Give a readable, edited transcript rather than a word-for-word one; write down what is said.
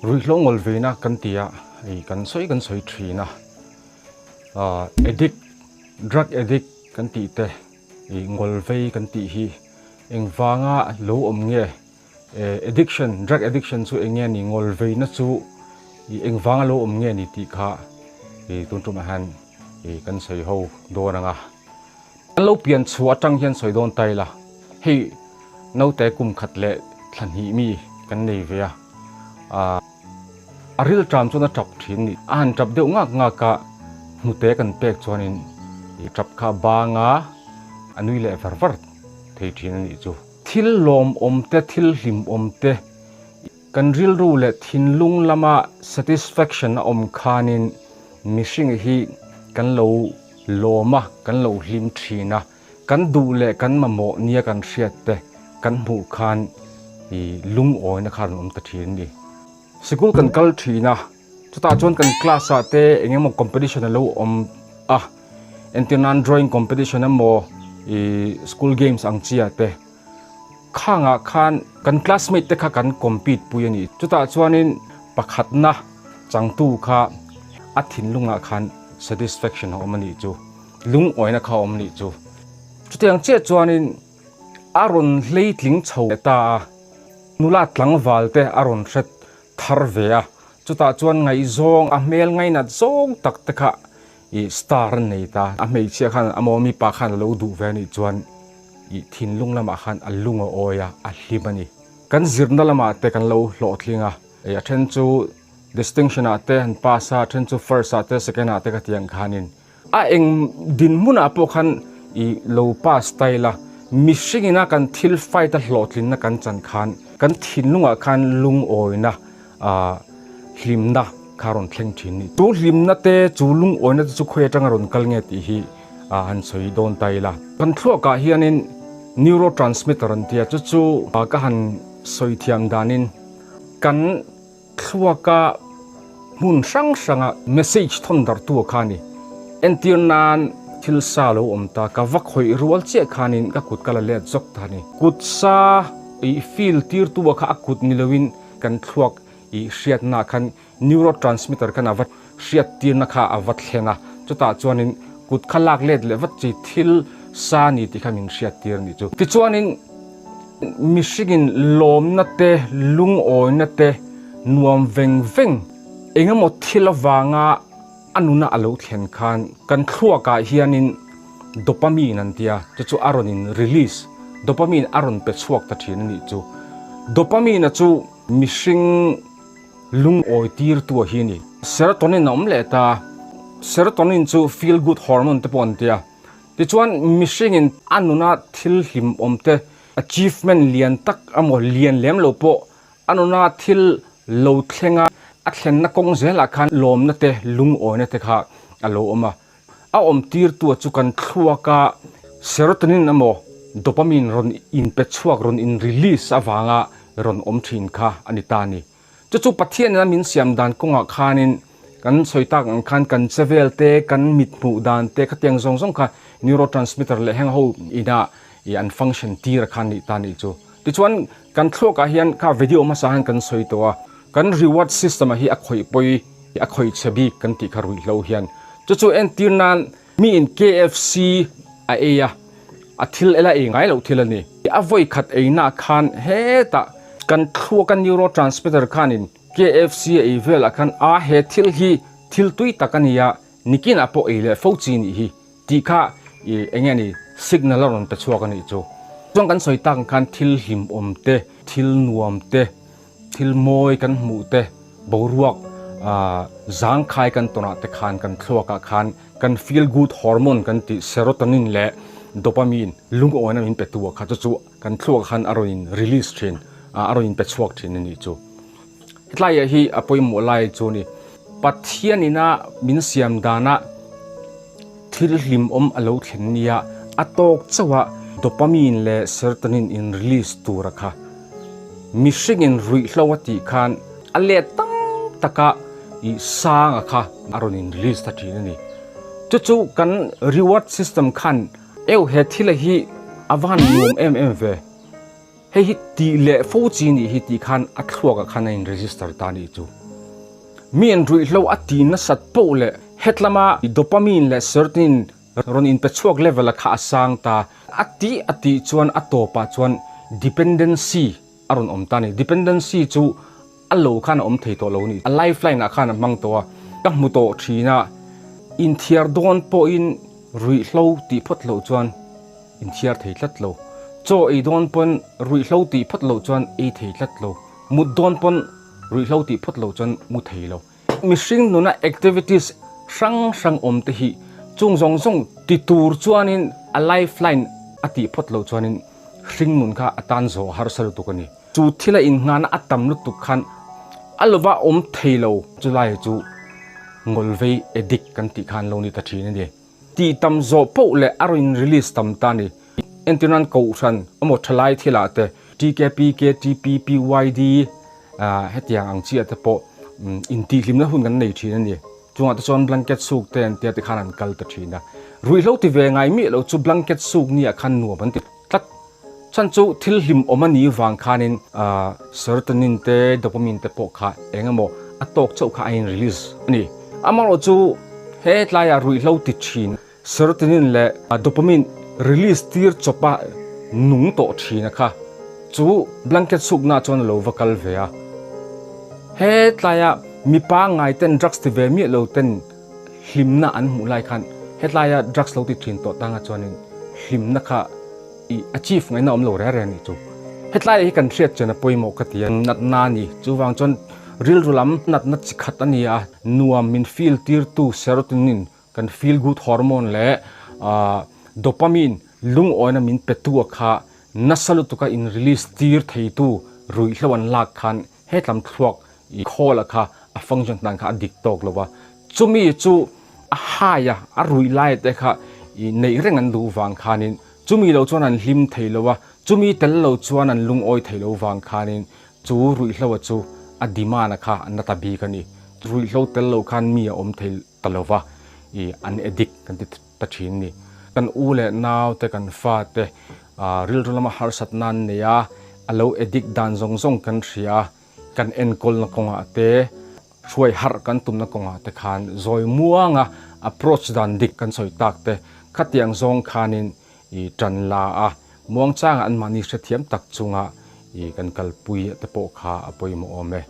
Ruihhlo ngawl veina kan ti a, hei kan sawi kan sawi thin a, ah addict, drug addict kan tih te ih ngawl vei kan tih hi engvanga lo awm nge eh addiction, drug addiction chu eng nge ni ngawl veina chu ih engvanga lo awm nge ni tih kha ih tun tumah hian ih kan sawi ho dawn ang a. An lo pian chhuah atang hian sawi dawn ta ila, hei naute kum khat leh thla hnih mi kan nei ve a, a rilṭam chuan a ṭap ṭhin ni. A han ṭap deuh ngak ngak a, hnute kan pek chuanin i ṭap kha a bang a, a nui leh var var thei ṭhin a nih chu. Thil lawmawm te, thil hlimawm te, kan rilru leh thinlung lama satisfaction a awm khanin mihring hi kan lo lawm a, kan lo hlim thin a, kan duh leh kan mamawh nia kan hriat te kan hmuh khan i lungawina kha rawn awm ta thin a ni. Sikul kan kal thin a, chutah chuan kan class ah te eng emaw competition a lo awm a, entir nan drawing competition emaw i school games ang chi ah te khangah khan kan classmate te kha kan compete pui a ni. Chutah chuanin pakhatna changtu kha a thinlungah khan satisfaction a awm a nih chu, lungawina kha a awm a nih chu. Chutiang chiah chuanin a rawn hleitling chho leh ta a, nula tlangval te a rawn hre thar ve a, chutah chuan ngaihzawng a hmel ngainat zawng tak te kha ih star an nei ta, a hmeichhia khan a maw mipa khan a lo duh ve a nih chuan ih thinlung lamah khan a lung a awi a, a hlim a ni. Kan zirna lamah te kan lo hlawhtling a, ih a then chu distinction ah te an pass a, a then chu first ah te second ah te ka ti ang khanin a eng dinhmunah pawh khan ih lo pass ta ila, mihring ina kan thil fight a hlawhtlinna kan chan khan kan thinlungah khan lungawina ah hlimna kha rawn thleng thin ni. Chu hlimna te chu lungawina te chu khawi atanga rawn kal nge tih hi ah han sawi dawn ta ila. Kan thluakah hianin neurotransmitter an tia chu chu ka han sawi thiam danin kan thluaka hmun hrang hranga message thawn darh tu kha a ni. Entir nan thil sa lo awm ta ka va khawih rual chiah khanin ka kut ka la let zawk ta a ni. Kut sa ih feel tir tu kha a kut ni loin kan thluak ih hriatna khan neurotransmitter khan a va hriat tirna kha a va thlen a, chutah chuanin kut kha lak let leh vat chi thil sa ni tih kha min hriat tir a nih chu. Tichuanin mihringin lawmna te, lungawina te, nuam veng veng eng emaw thil avanga a nuna a lo thlen khan kan thluakah hianin dopamine an tia, chu chu a rawn in release, dopamine a rawn pe chhuak ta thin a nih chu. Dopamine-a chu mihring lungawi tirtu a hi a ni. Serotonin a awm leh ta, serotonin chu feel good hormone te pawh an tia. Tichuan mihringin a nuna thil hlimawm te, achievement lian tak emaw lian lem lo pawh a nuna thil lo thlenga a thlenna kawng zelah khan lawmna te lungawina te kha a lo awm a. A awm tirtu chu kan thluaka serotonin emaw dopamine rawn inpe chhuak rawn in release avanga rawn awm thin kha a ni ta a ni. Chu chu Pathianin a min siam dan kawngah khanin kan sawi tak ang khan kan che vel te, kan mit hmuh dan te khatiang zawng zawng kha neurotransmitter leh heng ho ina ih an function tir a khan nih ta nih chu. Tichuan kan thluakah hian kha video hmasa hian kan sawi tawh a, kan reward system ah hi a khawih pawi a khawih chhe bik kan tih kha ruihhlo hian. Chu chu entir nan mi in KFC a ei a, a thil ela ei ngai loh thil a ni. A vawi khat ei nah khan hetah kan thluaka neurotransmitter khanin KFC a ei velah khan a he thil hi thil tui tak a nia, nikinah pawh ei leh fo chi nih hi tih kha ih eng nge ni signal a rawn pe chhuak a nih chu. Chuan kan sawi tak ang khan thil hlimawm te, thil nuam te, thil mawi kan hmuh te, boruak zangkhai kan tawnah te khan kan thluakah khan kan feel good hormone kan tih serotonin leh dopamine lungawina min pe tu a kha chu chu kan thluakah khan a rawn in release thin a rawn in pe chhuak thin a nih chu. Hetlaiah hi a pawimawh lai chu a ni. Pathianina min siam dana thil hlimawm a lo thlen nia a tawk chauh a dopamine leh serotonin in release tur a kha mihringin ruihhlo a tih khan a let tam taka ih sang a kha a rawn in release ta thin a ni. Chu chu kan reward system khan eu he thila hi a van nuam em em ve. Hei hi tih leh fo chi nih hi tih khan a thluakah khan a in register ta nih chu. Mi in ruihhlo a ti nasat poh leh hetlama dopamine leh serotonin rawn inpe chhuak level a kha a sang ta. A tih a tih chuan a tawpah chuan dependency a rawn awm ta a ni. Dependency chu a lo khan a awm thei tawh lo a ni. A lifeline ah khan a hmang tawh a, ka hmu tawh thin a, inthiar dawn pawhin ruihhlo tih phawt loh chuan inthiar thei tlat lo. Chaw ei dawn pawn ruihhlo tih phawt loh chuan ei thei tlat lo. Mut dawn pawn ruihhlo tih phawt loh chuan mu thei lo. Mihring nuna activities hrang hrang awm te hi chung zawng zawng ti tur chuanin a lifeline a tih phawt loh chuanin hring nun kha a tan zawh harsa lutuk a ni. Chu thil a innghahna a tam lutuk khan a lova awm thei lo. Chulai chu ngawlvei addict kan tih khan lo ni ta thin a ni. Tih tam zawh poh leh a rawn release tam ta a ni. Entirnan Kohhran emaw thalai thilah te TKP, KTP, PYD hetiang ang chiah te pawh intihhlimna hun kan nei thin a ni. Chungah te chuan blanket suk te an tia tikhan an kal ta thin a. Ruihhlo ti ve ngai miah lo chu blanket suk nia khan nuam an ti tlat. Chhan chu thil hlim awm a nih vang khanin serotonin te dopamine te pawh kha eng emaw a tawk chauh kha a in release a ni. Amaherawh chu he tlaiah ruihhlo ti thin serotonin leh dopamine release tir chawpa nung tawh thin a kha chu blanket sukna chuan a lo va kal ve a. He tlaiah mipa ngai ten drugs ti ve miah lo ten hlimna an hmuh lai khan hetlaia drugs lo ti thin tawh tanga chuanin hlimna kha i achieve ngaihna awm lo reng reng anih chu. Hetlai hi kan hriat chian a pawimawh ka ti a, natna a ni. Chuvang chuan rilru lam natna chi khat a ni a, nuam min feel tirtu serotonin kan feel good hormone leh dopamine lungawina min petu a kha nasa lutuka in release tir theitu ruihhlo an lak khan hetlam thluak i khawl a kha a function dan kha a dik tawk lo va, chumi chu a hai a, a ruih lai te kha i neih reng an duh vang khanin chumi lo chuan an hlim thei lo a, chumi tel lo chuan an lungawi thei lo vang khanin chu ruihhlo a chu a demand a kha a na ta bik a ni. Ruihhlo tel lo khan mi a awm thei ta lo va, i an addict kan ti ta thin a ni. Kan u leh nau te kan fa te rilru lama harsatna an nei a, a lo addict dan zawng zawng kan hria a, Kan enkawlna kawngah te, hruai harh kan tumna kawngah te khan zawi muanga approach dan dik kan sawi tak te khatiang zawng khanin i tan la a, muangchanga anmahni hrethiam tak chunga i kan kalpui te pawh kha a pawimawh awm e.